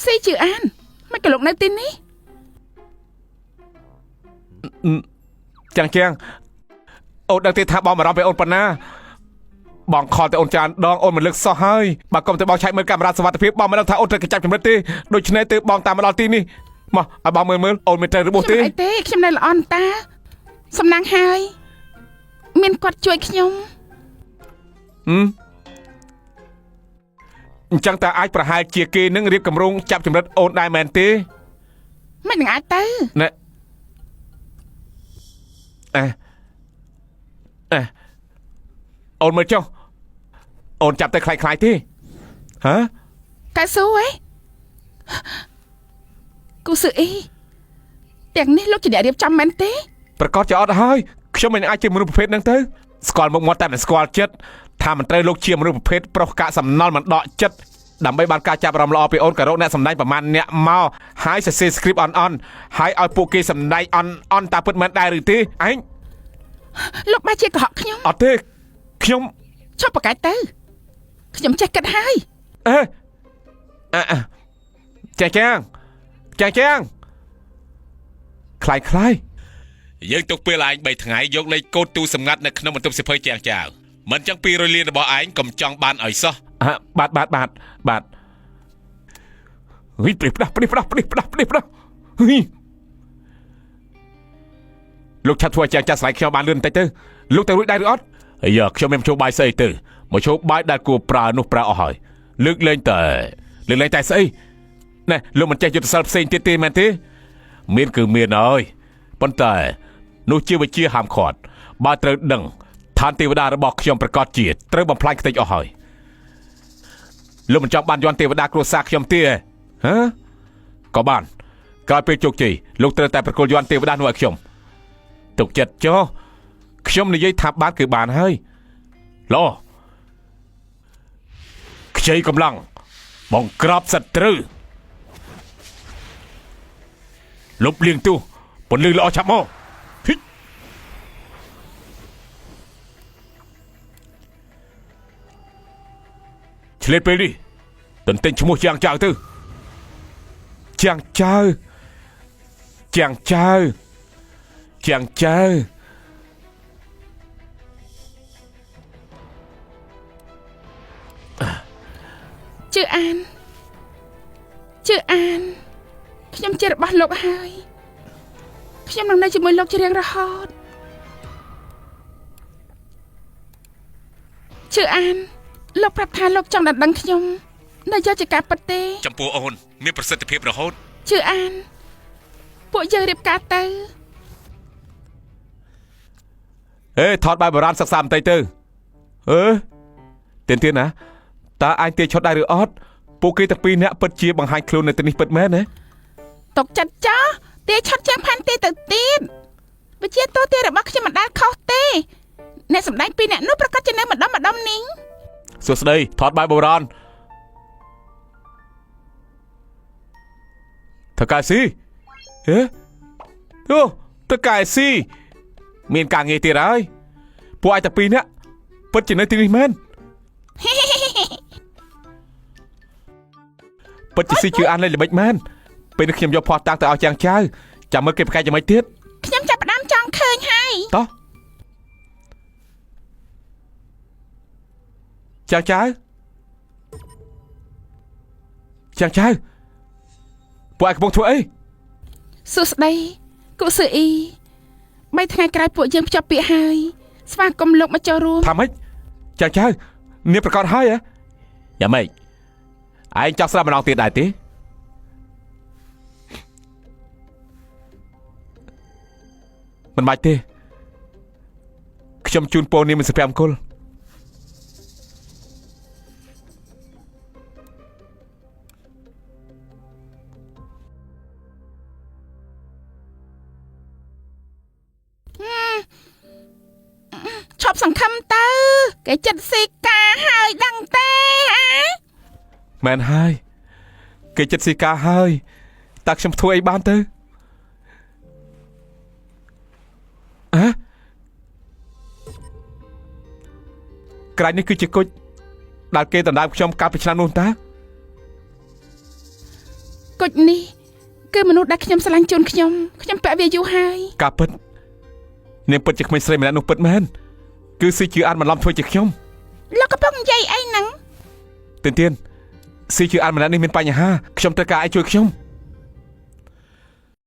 ស៊ីជឿអានមិនក៏លោកនៅទីនេះ ចាំងជាងអូនដឹងទេថាបងបារម្ភពីអូនប៉ុណ្ណាបងខលតែអូនច្រើនដងអូនមិនលើកសោះហើយបើកុំតែបងឆែកមើលកាមេរ៉ាសុវត្ថិភាពបងមិនដឹងថាអូនត្រូវគេចាប់ចំណិតទេដូច្នេះទើបបងតាមមកដល់ទីនេះមកឲ្យបងមើលមើលអូនមានត្រូវរបួស ខ្ញុំ ទេ មិនអីទេខ្ញុំនៅល្អអនតាសំណាងហើយមានគាត់ជួយខ្ញុំ អញ្ចឹងតើអាចប្រហែលជាគេនឹងរៀបកម្រងចាប់ចំណិតអូនដែរមែនទេ មិននឹងអាចទៅ ណែអេអេអូនមើលចុះអូនចាប់ទៅคล้ายៗទេហ៎ កៅស៊ូហ៎គូស៊ឺអ៊ីទាំងនេះលោកជាអ្នករៀបចំមែនទេ ប្រកាសជាអត់ហើយខ្ញុំមិនអាចជាមនុស្សប្រភេទហ្នឹងទៅស្គាល់មុខមាត់តែមិនស្គាល់ចិត្តថាមិនត្រូវលោកជាមនុស្សប្រភេទប្រុសកាកសំណល់មិនដកចិត្តដើម្បីបានការចាប់អារម្មណ៍ល្អពីអូនក៏រកអ្នកសម្ដែងប្រមាណអ្នកមកហើយសរសេរ script អន់អន់ហើយឲ្យពួកគេសម្ដែងអន់អន់តាពិតមែនដែរឬទេឯង លោកបែរជាកុហកខ្ញុំ អត់ទេខ្ញុំ ឈប់ប្រកែកទៅខ្ញុំចេះគិតហើយ អេអ่ะចាចាងចាចាងคล้ายคล้ายយើងទុកពេលឯង3ថ្ងៃយកលេខកូដទូសម្ងាត់នៅក្នុងបន្ទប់សិភើជាងចាវមិនចឹង200លានរបស់ឯងកុំចង់បានឲ្យសោះបាទបាទបាទបាទហីព្រិះផ្ដាស់ព្រិះផ្ដាស់ព្រិះផ្ដាស់ព្រិះផ្ដាស់ហីលោកឆាត់ធ្វើឲ្យជាងចាស់ស្លាយខ្ញុំបានលឿនបន្តិចទៅលោកទៅរួចដែរឬអត់អាយ៉ាខ្ញុំមានមធ្យោបាយស្អីទៅមធ្យោបាយដែលគួរប្រើនោះប្រើអស់ហើយលើកលែងតែលើកលែងតែស្អីណែលោកមិនចេះយុទ្ធសាស្ត្រផ្សេងទៀតទេមែនទេមានគឺមានហើយប៉ុន្តែនោះជាវិជាហាមឃាត់បើត្រូវដឹងឋានទេវតារបស់ខ្ញុំប្រកាសជាត្រូវបំផ្លាញខ្ទេចអស់ហើយលោកមិនចង់បានយន្តទេវតាគ្រួសារខ្ញុំទេហ៎ក៏បានក្រោយពេលជោគជ័យលោកត្រូវតែប្រគល់យន្តទេវតានោះឲ្យខ្ញុំទុកចិត្តចុះខ្ញុំនិយាយថាបានគឺបានហើយល្អខ្ចីកម្លាំងបង្ក្រាបសត្រូវលុបលាងទោសពន្លឺល្អឆាប់មកហ៊ិចឆ្លៀតពេលនេះទន្ទិញឈ្មោះជាងចៅទៅជាងចៅជាងចៅជាងចៅ ជឿអានជឿអានខ្ញុំជារបស់លោកហើយខ្ញុំនឹងនៅជាមួយលោកជារៀងរហូតជឿអានលោកប្រាប់ថាលោកចង់ដណ្ដឹងខ្ញុំនៅយកជាការពិតទេ ចំពោះអូនមានប្រសិទ្ធភាពរហូត ជឿអានពួកយើងរៀបការទៅ អេថតបែបបុរាណសិក្សាបន្តិចទៅអឺទៀនទៀនណាតើអញទាឈុតដែរឬអត់ពួកគេទាំងពីរនាក់ពិតជាបង្ហាញខ្លួននៅទីនេះពិតមែនណា ຕົកចិត្តចោះទាឈុតជាងផាន់ទេទៅទៀតវិជាតួទេរបស់ខ្ញុំមិនដែលខុសទេអ្នកសម្ដែងពីរអ្នកនោះប្រកាសជានៅម្ដុំម្ដុំនេះ សួស្តីថតបែបបុរាណថកែស៊ីហេអូថកែស៊ីមានការងារទៀតហើយពួកឯងទាំងពីរនាក់ពិតជានៅទីនេះមែនពិតជាស៊ីជឿអានលេខល្បិចមែនពេលនេះខ្ញុំយកភ័ស្តុតាងទៅឲ្យចាងចៅចាំមើលគេប្រកែកយ៉ាងម៉េចទៀត ខ្ញុំចាប់ផ្ដើមចង់ឃើញហើយ តោះចាងចៅចាងចៅពួកឯងកំពុងធ្វើអី សួស្តីគូសឺអ៊ីបីថ្ងៃក្រោយពួកយើងភ្ជាប់ពាក្យហើយស្វាគមន៍លោកមកចូលរួម ថាម៉េចចាងចៅនាងប្រកាសហើយហ៎យ៉ាងម៉េចឯងចង់ស្ដាប់ម្ដងទៀតដែរទេមិនបាច់ទេខ្ញុំជូនពរនាងមានសុភមង្គល ឈប់សង្ឃឹមទៅគេចិត្តស៊ីការហើយដឹងទេអា មែនហើយគេចិត្តស៊ីការហើយតើខ្ញុំធ្វើអីបានទៅហ៎ក្រែងនេះគឺជាគុជដែលគេដណ្ដើមខ្ញុំកាលពីឆ្នាំនោះតា គុជនេះគឺមនុស្សដែលខ្ញុំស្រឡាញ់ជូនខ្ញុំខ្ញុំពាក់វាយូរហើយ ការពិតនាងពិតជាក្មេងស្រីម្នាក់នោះពិតមែនគឺស៊ីជឿអានបន្លំធ្វើជាខ្ញុំ លោកកំពុងនិយាយអីហ្នឹង ទៀនទៀនស៊ីជឿអានម្នាក់នេះមានបញ្ហាខ្ញុំត្រូវការឲ្យជួយខ្ញុំ